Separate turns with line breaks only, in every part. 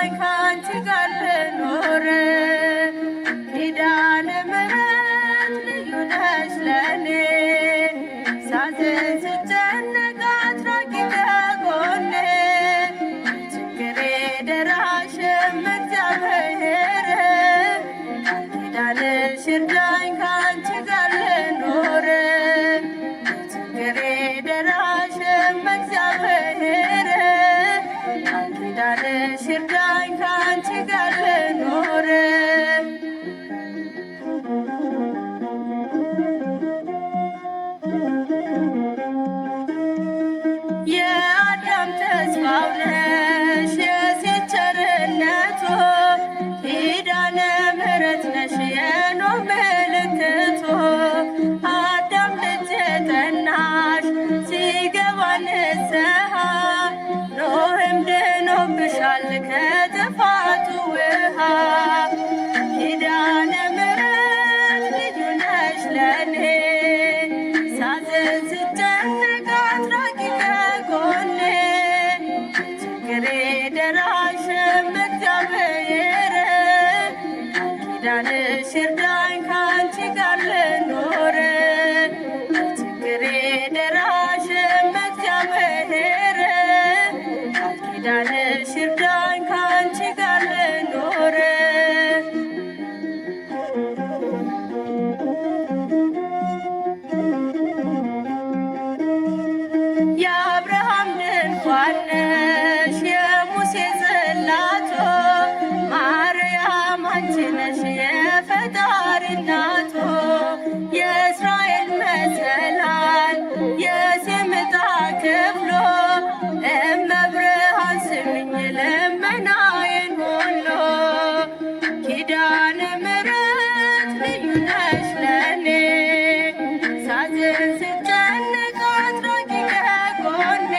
እርዳኝ ካንቺ ጋር ልኖር። ኪዳነ ምሕረት ልዩ ነሽ ለኔ፣ ሳዝን ስጨነቅ አትራቂ ከጎኔ። ችግሬ ደራሽም እግዚአብሔር፣ ቃል ኪዳንሽ እርዳኝ ካንቺ ጋር ልኖር። ችግሬ ደራሽም እግዚአብሔር፣ ቃል ኪዳንሽ እርዳኝ ካንቺ ጋር ልኖር። የአዳም ተስፋው ነሽ የሴት ቸርነቱ፣ ኪዳነ ምሕረት ነሽ የኖህ ምልክቱ። አዳም ልጅ ጠናሽ ሲገባ ንስሐ፣ ኖህም ድኖብሻል ከጥፋቱ ውሃ። ኪዳነ ምሕረት ልዩ ነሽ ለኔ፣ ሳዝን ስጨነቅ አትራቂ ከጎኔ። ችግሬ ደራሽም እግዚአብሔር፣ ቃል ኪዳንሽ እርዳኝ ካንቺ ጋር ልኖር። ችግሬ ደራሽም እግዚአብሔር፣ ቃል ኪዳንሽ እርዳኝ ካንቺ ጋር ልኖር። የአብርሃም ድንኳን ነሽ የሙሴ ጽላቱ፣ ማርያም አንቺ ነሽ የፈጣሪ እናቱ። የእስራኤል መሰላል የሴም ዕጣ ክፍሉ፣ እመብርሃን ስሚኝ ልመናዬን ሁሉ። ኪዳነ ምሕረት ልዩ ነሽ ለኔ፣ ሳዝን ስጨነቅ አትራቂ ከጎኔ።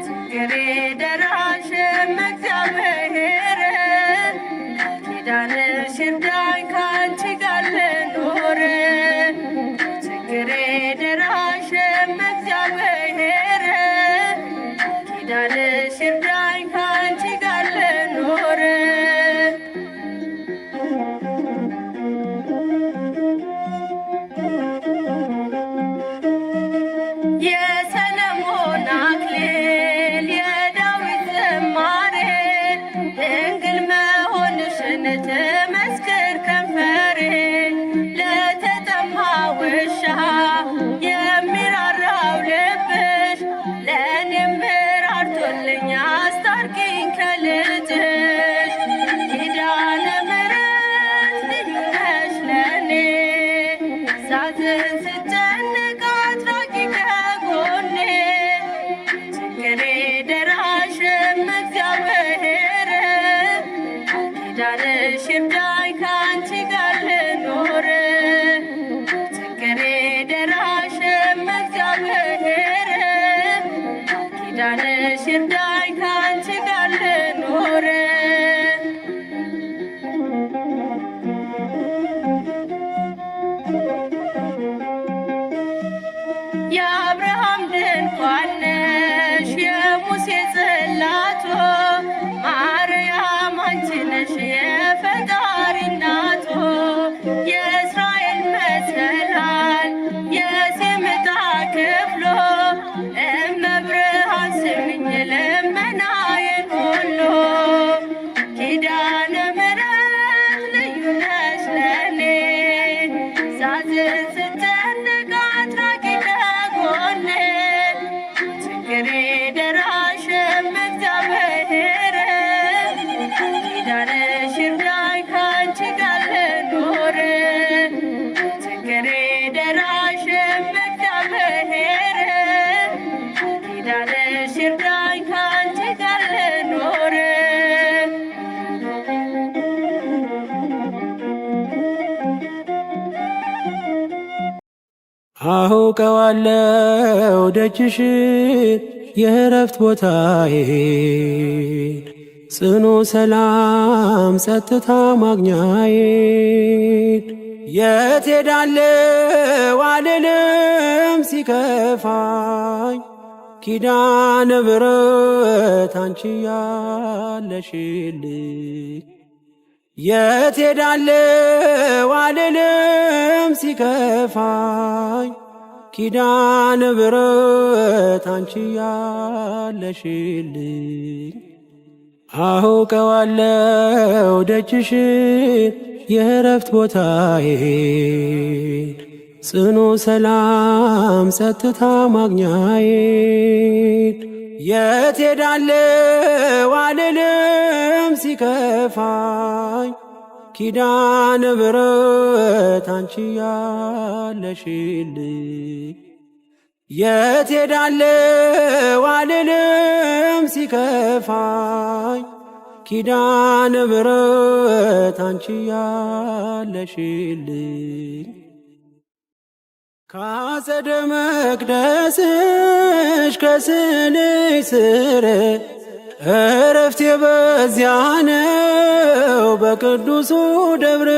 ችግሬ ደራሽም እግዚአብሔር፣ ቃል ኪዳንሽ እርዳኝ ካንቺ ጋር ልኖር። ችግሬ ደራሽም እግዚአብሔር፣ ቃል ኪዳንሽ እርዳኝ ካንቺ ጋር ልኖር። የሰለሞን አክሊል የዳዊት ዝማሬ፣ ድንግል መሆንሽን ትመስክር ከንፈሬ። ለተጠማ ውሻ የሚራራው ልብሽ፣ ለእኔም ራርቶልኝ አስታርቂኝ ከልጅሽ። ኪዳነ ምሕረት ልዩ ነሽ ለኔ፣ ሳዝን ስጨነቅ አትራቂ ከጎኔ። ችግሬ ደራሽም እግዚአብሔር፣ ቃል ኪዳንሽ እርዳኝ ካንቺ ጋር ልኖር። ችግሬ ደራሽም እግዚአብሔር፣ ቃል ኪዳንሽ እርዳኝ ካንቺ ጋር ልኖር። የአብርሃም ድንኳን ነሽ የሙሴ ጽላቱ፣ ማርያም አንቺ ነሽ የፈጣሪ እናቱ። የእስራኤል መሰላል የሴም ዕጣ ክፍሉ፣ እመብርሃን ስሚኝ ልመናዬን ሁሉ። ኪዳነ ምሕረት ልዩ ነሽ ለኔ፣ ሳዝን ስጨነቅ አትራቂ ከጎኔ። ችግሬ ደራሽም እግዚአብሔር፣ ቃል ኪዳንሽ እርዳኝ ካንቺ ጋር ልኖር። ችግሬ ደራሽም እግዚአብሔር፣ ቃል ኪዳንሽ እርዳኝ ካንቺ ጋር ልኖር።
አውቀዋለው ደጅሽን የእረፍት ቦታዬን፣ ጽኑ ሰላም ጸጥታ ማግኛዬን። የት ሄዳለው አልልም ሲከፋኝ፣ ኪዳነ ምሕረት አንቺ ያለሽልኝ የት ሄዳለሁ አልልም ሲከፋኝ ኪዳነ ምሕረት አንቺ ያለሽልኝ አውቀዋለሁ ደጅሽን የእረፍት ቦታዬን ጽኑ ሰላም ጸጥታ ማግኛዬን የት ሄዳለሁ አልልም ሲከፋኝ ኪዳነ ምሕረት አንቺ ያለሽልኝ የት ሄዳለሁ አልልም ሲከፋኝ ኪዳነ ምሕረት አንቺ ያለሽልኝ ካጸደ መቅደስሽ ከስዕልሽ ስር እረፍቴ በዚያ ነው በቅዱሱ ደብር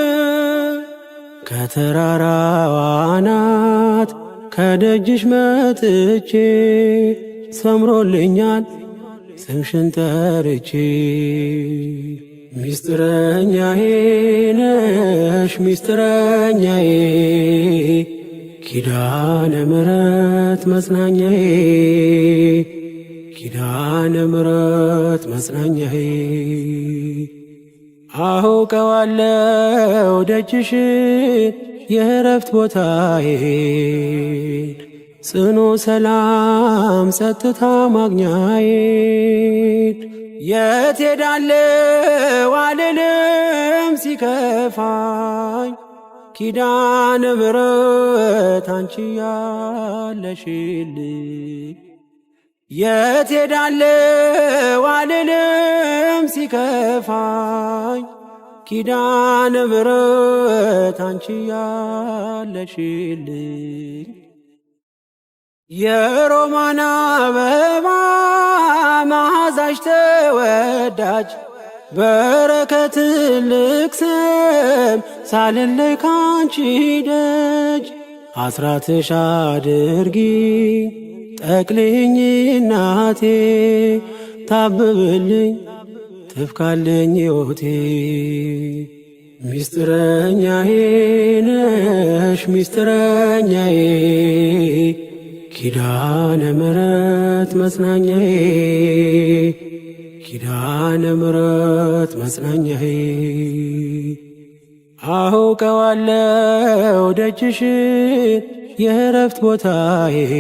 ከተራራዋ አናት ከደጅሽ መጥቼ ሰምሮልኛል ስምሽን ጠርቼ ሚስጥረኛዬ ነሽ ሚስጥረኛዬ ኪዳነ ምሕረት መጽናኛዬ ኪዳነ ምሕረት መጽናኛዬ አውቀዋለሁ ደጅሽን የእረፍት ቦታዬን ጽኑ ሰላም ጸጥታ ማግኛዬን የት ሄዳለሁ አልልም ሲከፋኝ ኪዳነ ምሕረት አንቺ ያለሽልኝ የት ሄዳለሁ አልልም ሲከፋኝ ኪዳነ ምሕረት አንቺ ያለሽልኝ የሮማን አበባ መዓዛሽ ተወዳጅ በረከት ትልቅ ስም ሳልለይ ካንቺ ደጅ አስራትሽ አድርጊ ጠቅልኝ እናቴ ታብብልኝ ትፍካልኝ ሕይወቴ ሚስጥረኛዬ ነሽ ሚስጥረኛዬ ኪዳነ ምሕረት መጽናኛዬ ኪዳነ ምሕረት መጽናኛዬ አውቀዋለሁ ደጅሽን የእረፍት ቦታዬን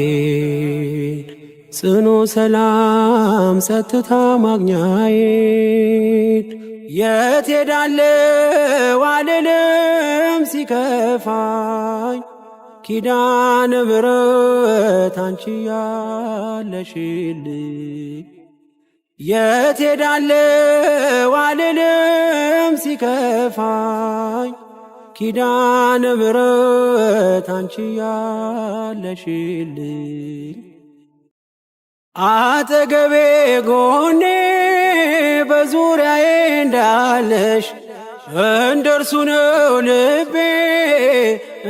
ጽኑ ሰላም ጸጥታ ማግኛዬን የት ሄዳለሁ አልልም ሲከፋኝ ኪዳነ ምሕረት አንቺ ያለሽልኝ የት ሄዳለሁ አልልም ሲከፋኝ ኪዳነ ምሕረት አንቺ ያለሽልኝ አጠገቤ ጎኔ በዙሪያዬ እንዳለሽ እንደርሱ ነው ልቤ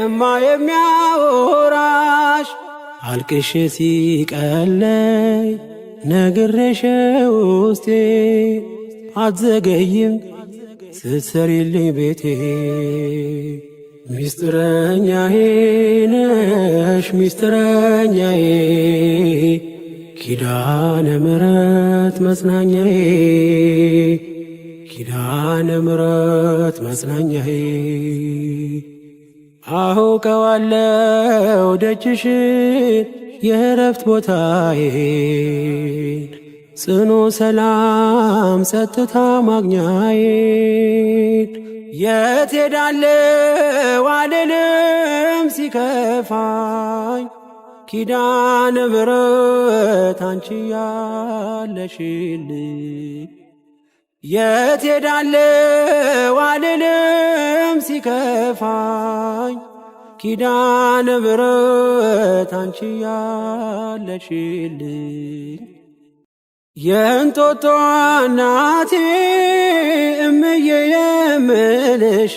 እማ የሚያወራሽ አልቅሽ ሲቀለይ ነግሬሽ ውስጤ አትዘገይም ስትሰሪልኝ ቤቴ ሚስጥረኛዬ ነሽ ሚስጥረኛዬ ኪዳነ ምሕረት መጽናኛዬ ኪዳነ ምሕረት መጽናኛዬ አውቀዋለሁ ደጅሽን የእረፍት ቦታዬን ጽኑ ሰላም ጸጥታ ማግኛዬን የት ሄዳለሁ አልልም ሲከፋኝ ኪዳነ ምሕረት አንቺ ያለሽልኝ የት ሄዳለሁ አልልም ሲከፋኝ ኪዳነ ምሕረት አንቺ ያለሽልኝ የእንጦጦ እናቴ እምዬ የምልሽ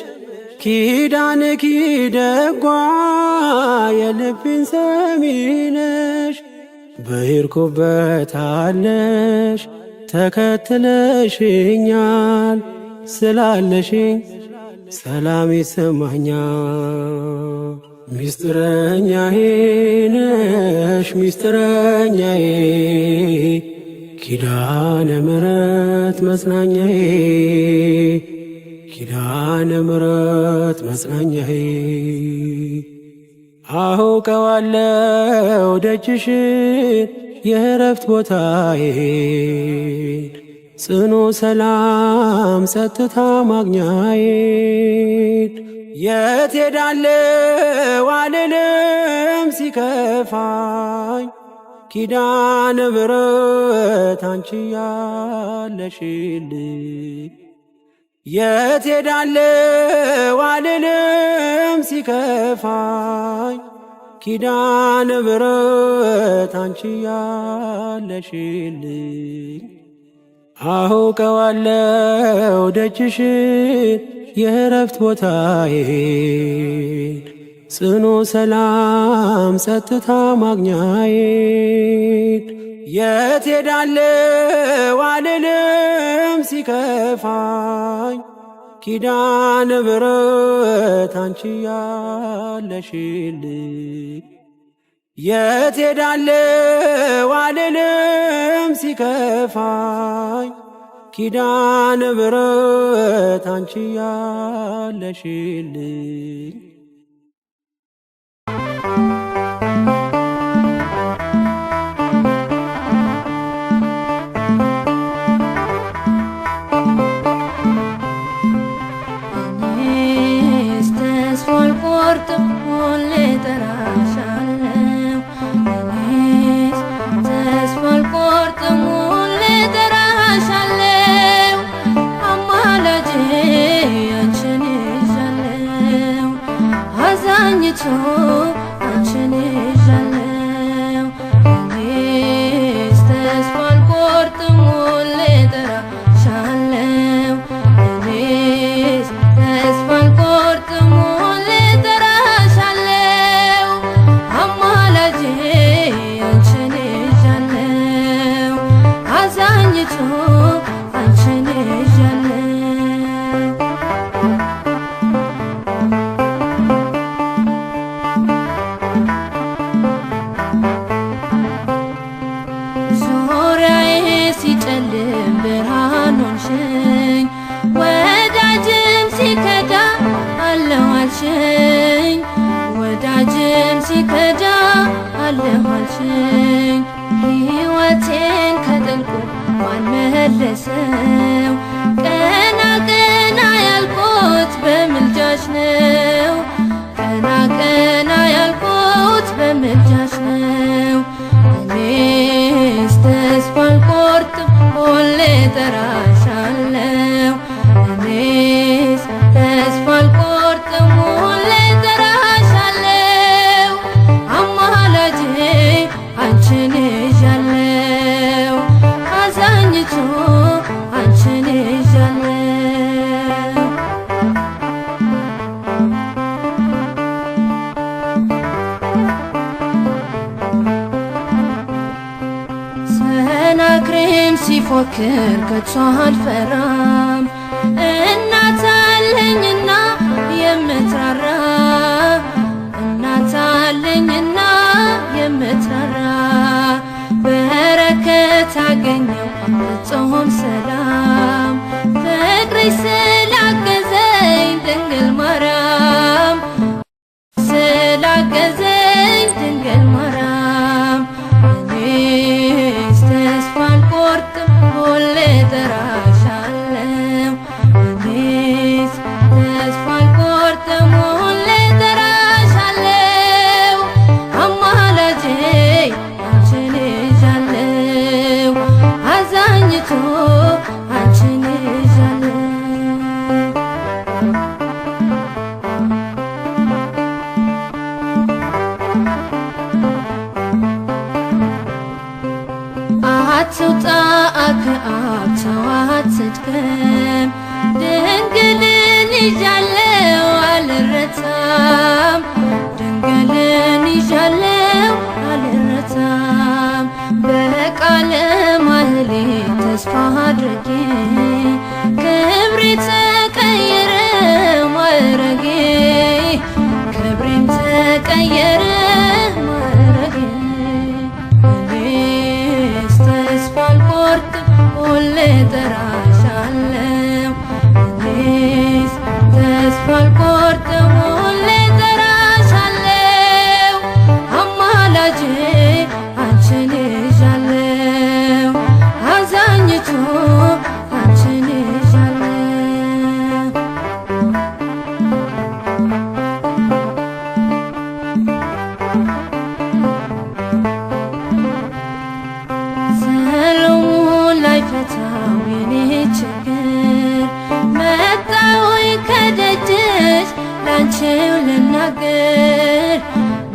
ኪዳን ኪደጓ የልቤን ሰሚነሽ በሄድኩበታለሽ ተከትለሽኛል፣ ስላለሽኝ ሰላም ይሰማኛል። ሚስጥረኛዬ ነሽ ሚስጥረኛዬ፣ ኪዳነ ምሕረት መጽናኛዬ፣ ኪዳነ ምሕረት መጽናኛዬ። አውቀዋለሁ ደጅሽን የእረፍት ቦታዬን፣ ጽኑ ሰላም ጸጥታ ማግኛዬን። የት ሄዳለሁ አልልም ሲከፋኝ፣ ኪዳነ ምሕረት አንቺ ያለሽልኝ። የት ሄዳለሁ አልልም ሲከፋኝ፣ ኪዳነ ምሕረት አንቺ ያለሽልኝ። አውቀዋለሁ ደጅሽን የእረፍት ቦታዬን፣ ጽኑ ሰላም ጸጥታ ማግኛዬን። የት ሄዳለሁ አልልም ሲከፋኝ፣ ኪዳነ ምሕረት አንቺ ያለሽልኝ። የት ሄዳለሁ አልልም ሲከፋኝ፣ ኪዳነ ምሕረት አንቺ ያለሽልኝ።
እኔስ ተስፋ አልቆርጥም ሁሌ እጠራሻለሁ። እኔስ ተስፋ አልቆርጥም ሁሌ እጠራሻለሁ። አማላጄ አንቺን ይዣለሁ፣ አዛኝቱ አንቺን ይዣለሁ። እኔስ ተስፋ አልቆርጥም ሁሌ እጠራሻለሁ። እኔስ ተስፋ አልቆርጥም ሁሌ እጠራሻለሁ። አማላጄ አንቺን ይዣለሁ፣ አዛኝቱ አንቺን ይዣለሁ። ዙሪያዬ ሲጨልም ብርሃን ሆንሽኝ፣ ወዳጅም ሲከዳ አለሁ አልሽኝ፣ ወዳጅም ሲከዳ አለሁ አልሽኝ። ሕይወቴን ከጥልቁ ማን መለሰው? ቀና ቀና ያልኩት በምልጃሽ ነው። ቀና ቀና ያልኩት በምልጃሽ ነው። እኔስ ተስፋ አልቆርጥም ሁሌ እጠራሻለሁ። እኔስ ተስፋ አልቆርጥም ሁሌ እጠራሻለሁ። አማላጄ አንቺን ይዣለሁ፣ አዛኝቱ አንቺን ይዣለሁ። ሰናክሬም ሲፎክር ከቶ አልፈራም፣ እናት አለኝና የምትራራ፣ እናት አለኝና የምትራራ። በረከት አገኘው ፍጹም ሰላም፣ ፍቅርሽ ስላገዘኝ ድንግል ማርያም፣ ስላገዘኝ ድንግል ማርያም። እኔስ ተስፋ አልቆርጥም ሁሌ እጠራሻለሁ። እኔስ ተስፋ አልቆርጥም ሁሌ እጠራሻለሁ። አማላጄ አንቺን ይዣለሁ፣ አዛኝቱ አንቺን ይዣለሁ። አትውጣ ከአብ ተው አትድከም፣ ድንግልን ይዣለው አልረታም፣ ድንግልን ይዣለው አልረታም። በቃለ ማህሌት ተስፋ አድርጌ ክብሬ ተቀየረ ማዕረጌ ክብሬም ተቀየረ ማዕረጌ። እኔስ ተስፋ አልቆርጥም ሁሌ እጠራሻለሁ። እኔስ ተስፋ አልቆርጥም ሁሌ እጠራሻለሁ። አማላጄ አንቺን ይዣለሁ፣ አዛኝቱ አንቺን ይዣለሁ። ሰሎሞን ላይፈታው የኔ ችግር መጣሁኝ ከደጅሽ ላንቺው ልናገር፣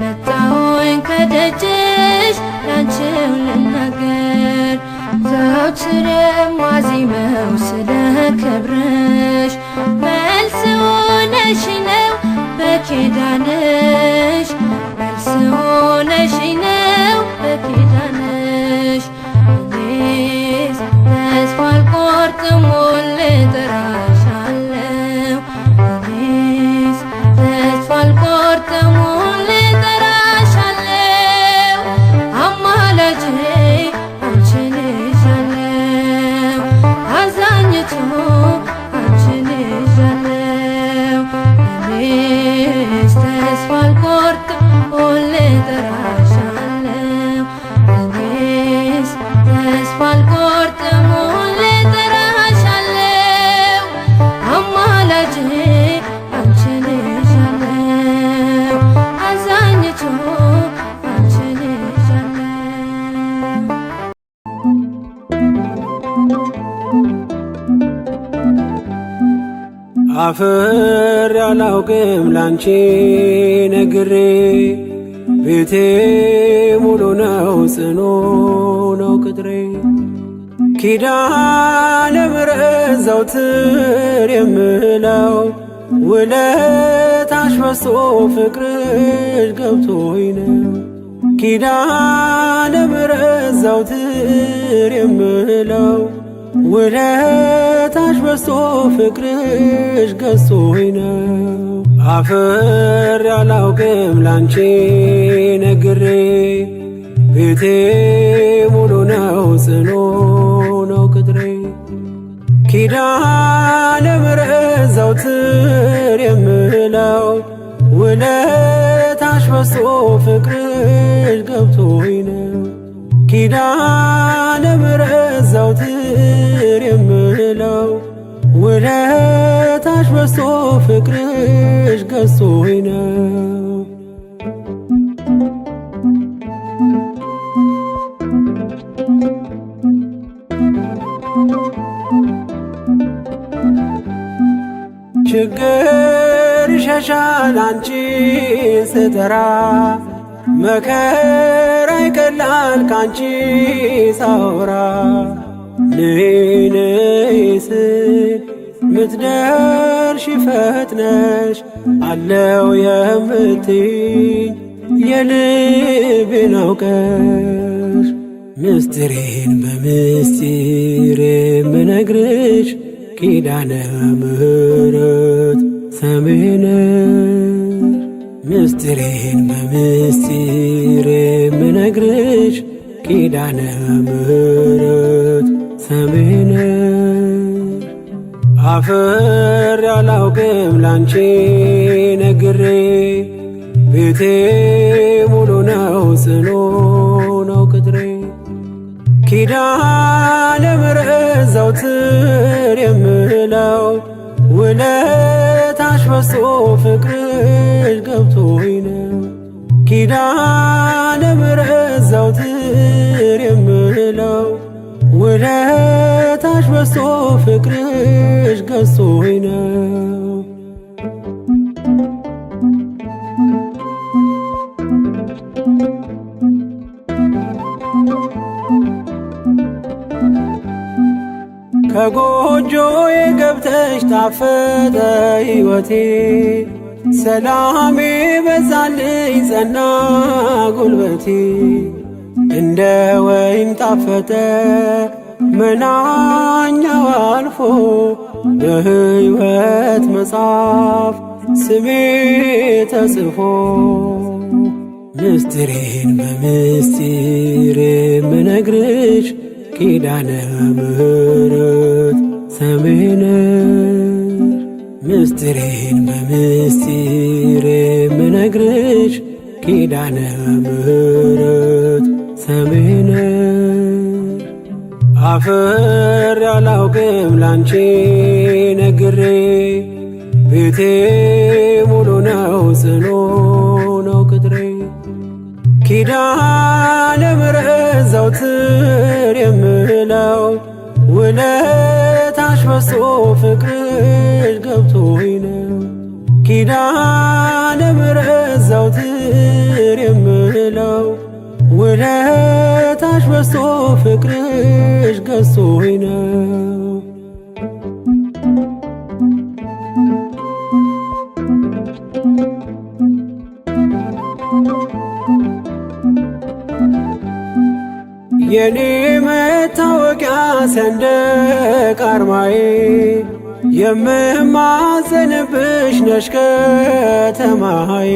መጣሁኝ ከደጅሽ ላንቺው ልናገር። ዘወትር የማዜመው ስለ ክብርሽ መልስ ሆነሽ ነው በኪዳንሽ፣ መልስ ሆነሽ ነው በኪዳንሽ። እኔስ ተስፋ አልቆርጥም ሁሌ እጠራሻለሁ። እኔስ ተስፋ አልቆርጥም ሁሌ እጠራሻለሁ። አማላጄ አንቺን ይዣለሁ፣ አዛኝቱ አንቺን ይዣለሁ። እኔስ ተስፋ አልቆርጥም ሁሌ እጠራሻለሁ። እኔስ ተስፋ አልቆርጥም ሁሌ እጠራሻለሁ። አማላጄ አንቺን ይዣለሁ፣ አዛኝቱ አንቺን ይዣለሁ።
አፍሬ አላውቅም ላንቺ ነግሬ፣ ቤቴ ሙሉ ነው ጽኑ ነው ቅጥሬ። ኪዳነ ምሕረት ዘውትር የምለው ውለታሽ በዝቶ ፍቅርሽ ገብቶኝ ነው። ኪዳነ ምሕረት ዘውትር የምለው ውለታሽ በዝቶ ፍቅርሽ ገዝቶኝ ነው። አፍሬ አላውቅም ላንቺ ነግሬ፣ ቤቴ ሙሉ ነው ጽኑ ነው ቅጥሬ። ኪዳነ ምሕረት ዘውትር የምለው ውለታሽ በዝቶ ፍቅርሽ ገብቶኝ ነው። ኪዳነ ምሕረት ዘውትር የምለው ውለታሽ በዝቶ ፍቅርሽ ገዝቶኝ ነው። ችግር ይሸሻል አንቺን ስጠራ፣ መከራ ይቀላል ካንቺ ሳወራ። ነይ ነይ ስል ምትደርሺ ፈጥነሽ አለው የምትይኝ የልቤን አውቀሽ፣ ምስጢሬን በምስጢር የምነግርሽ ኪዳነ ምሕረት ሰሜነሽ። ምስጢሬን በምስጢር የምነግርሽ ኪዳነ ምሕረት ሰሜነሽ። አፍሬ አላውቅም ላንቺ ነግሬ፣ ቤቴ ሙሉ ነው ጽኑ ነው ቅጥሬ። ኪዳነ ምሕረት ዘውትር የምለው ውለታሽ በዝቶ ፍቅርሽ ገብቶኝ ነው። ኪዳነ ምሕረት ዘውትር የምለው ውለታሽ በዝቶ ፍቅርሽ ገዝቶኝ ነው። ከጎጆዬ ገብተሽ ጣፈጠ ሕይወቴ፣ ሰላሜ በዛልኝ ጸና ጉልበቴ። እንደ ወይን ጣፈጠ መናኛው አልፎ በሕይወት መጽሐፍ ስሜ ተጽፎ ምስጢሬን በምስጢር የምነግርሽ ኪዳነ ምሕረት ሰሜነሽ ምስጢሬን በምስጢር የምነግርሽ ኪዳነ ምሕረት ሰሜነሽ አፍሬ አላውቅም ላንቺ ነግሬ ቤቴ ሙሉ ነው ጽኑ ነው ቅጥሬ ኪዳነ ምሕረት ዘውትር የምለው ውለታሽ በዝቶ ፍቅርሽ ገብቶኝ ነው። ኪዳነ ምሕረት ዘውትር የምለው ውለታሽ በዝቶ ፍቅርሽ ገዝቶኝ ነው። የኔ መታወቂያ ሰንደቅ አርማዬ የምማጸንብሽ ነሽ ከተማዬ።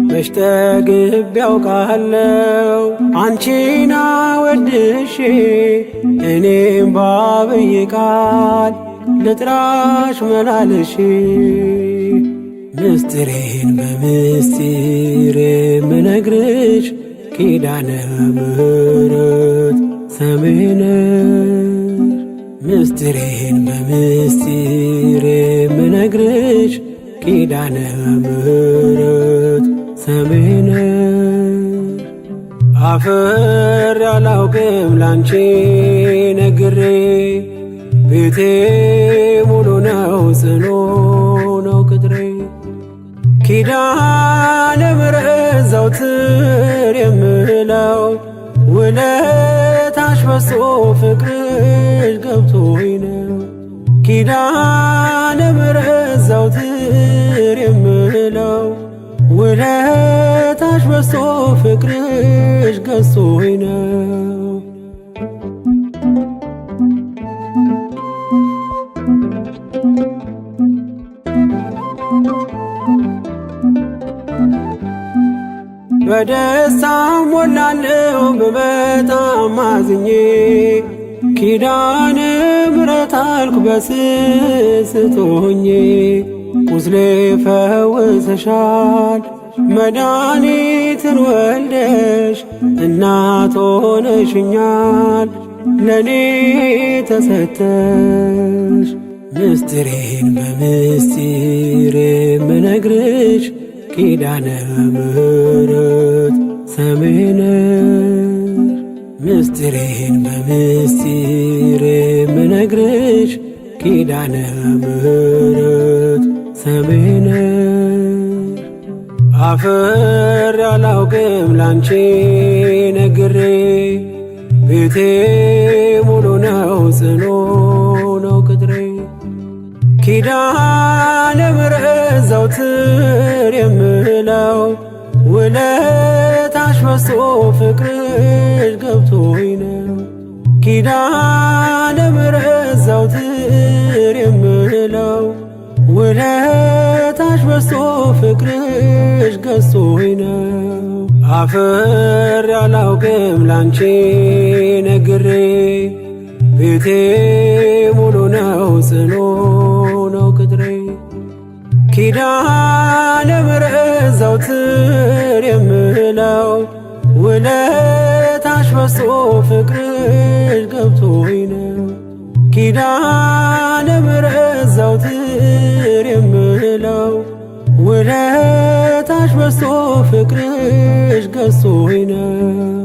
መች ጠግቤ ያውቃለው አንቺን አወድሼ እኔም ባብይ ቃል ልጥራሽ መላልሼ ምስጢሬን በምስጢር የምነግርሽ ኪዳነ ምሕረት ሰሜነሽ ምስጢሬን በምስጢር የምነግርሽ ኪዳነ ምሕረት ሰሜነሽ አፍሬ አላውቅም ላንቺ ነግሬ ቤቴ ሙሉ ነው ጽኑ ነው ቅጥሬ ኪዳነ ምሕረት ዘውትር የምለው ውለታሽ በዝቶ ፍቅርሽ ገብቶኝ ነው። ኪዳነ ምሕረት ዘውትር የምለው ውለታሽ በዝቶ ፍቅርሽ ገዝቶኝ ነው። በደስታ ሞላለው ብመጣም አዝኜ ኪዳነ ምሕረት አልኩ በስስት ሆኜ ቁስሌ ፈውሰሻል መድኃኒትን ወልደሽ እናት ሆነሽኛል ለኔ ተሰተሽ ምስጢሬን በምስጢር የምነግርሽ ኪዳነ ምሕረት ሰሜነሽ ምስጢሬን በምስጢር የምነግርሽ ኪዳነ ምሕረት ሰሜነሽ አፍሬ አላውቅም ላንቺ ነግሬ ቤቴ ሙሉ ነው ጽኑ ነው ቅጥሬ ኪዳነ ምሕረት ዘውትር የምለው ውለታሽ በዝቶ ፍቅርሽ ገብቶኝ ነው። ኪዳነ ምሕረት ዘውትር የምለው ውለታሽ በዝቶ ፍቅርሽ ገዝቶኝ ነው። አፍሬ አላውቅም ላንቺ ነግሬ ቤቴ ሙሉ ነው ጽኑ ነው ቅጥሬ ኪዳነ ምሕረት ዘውትር የምለው ውለታሽ በዝቶ ፍቅርሽ ገብቶኝ ነው። ኪዳነ ምሕረት ዘውትር የምለው ውለታሽ በዝቶ ፍቅርሽ ገዝቶኝ ነው።